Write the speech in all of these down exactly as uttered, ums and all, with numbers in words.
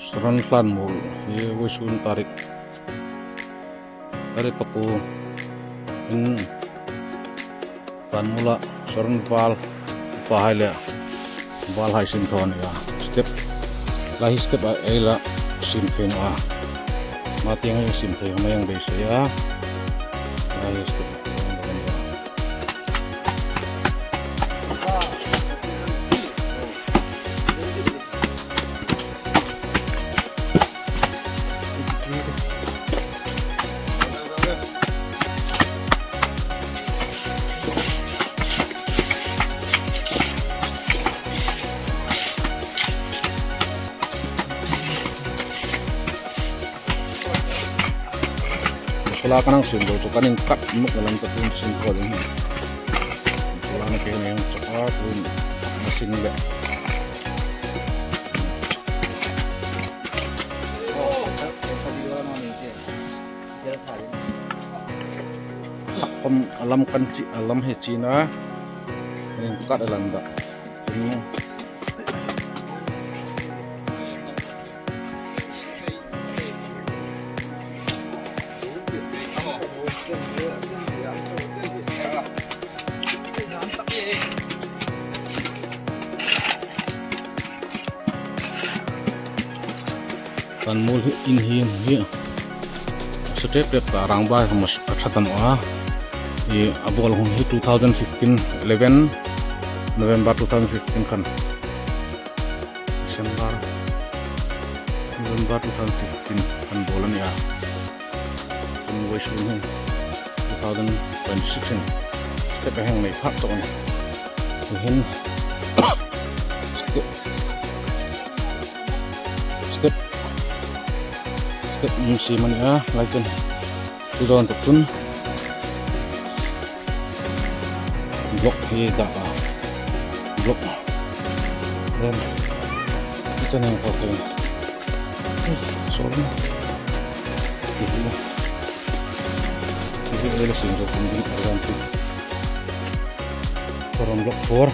Saran Hlanmuol hi vawisun tarik, tarik paku in Hlanmuola saran val, pahai le valhai sim thaw a ni a. Step, lai hi step a ei la sim thei naw a. Ma tieng hi sim thei naw a, hang beisei a. Lai hi step a ei la sim thei naw a. Masala kan hang sim deu chu kan inkat muk na lam ka tun sim ko ding. Masala na ke na yang chak a tun na sim le. Khom a lam kan chi, a lam hi chi na. Kan kat a lam da. Hlanmuol hi in hi, hi. Step step ta rang ba mas a ṭha ta naw a. Hi a bawl hun hi two thousand fifteen, eleven November two thousand fifteen khan. December, November two thousand fifteen khan bawl a ni a. Chun vawisun hin two thousand twenty-six hin step a hang nei phak chawk a nih. Hi hin step, step, step um sim a ni a, lai chun. Chu dawn tak chun block hi dah a, block. Then, chu nen kha thei. Sorry. Hi hi. Hi hi ei la sim zo kum ding a ran chu. Four on block four.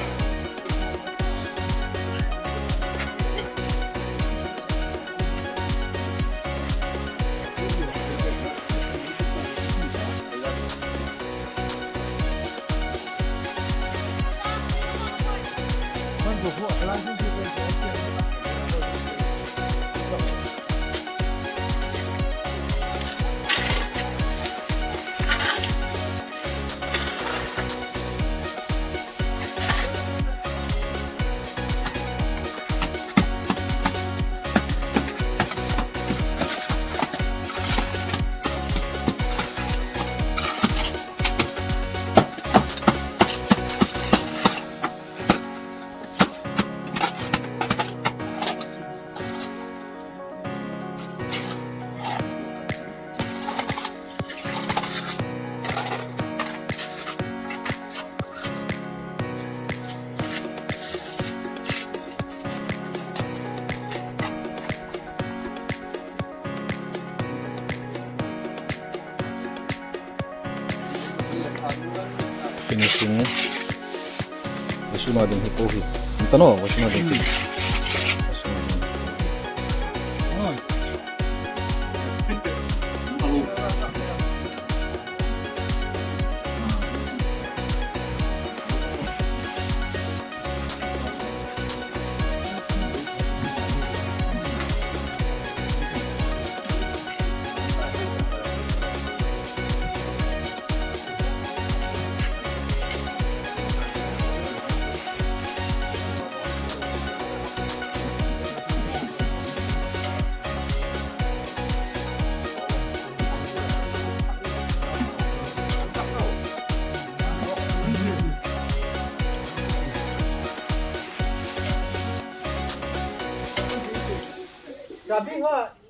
Finishing. Vawisuna ding hi po hi. Ni ta naw, vawisuna ding hi. Sabi ha.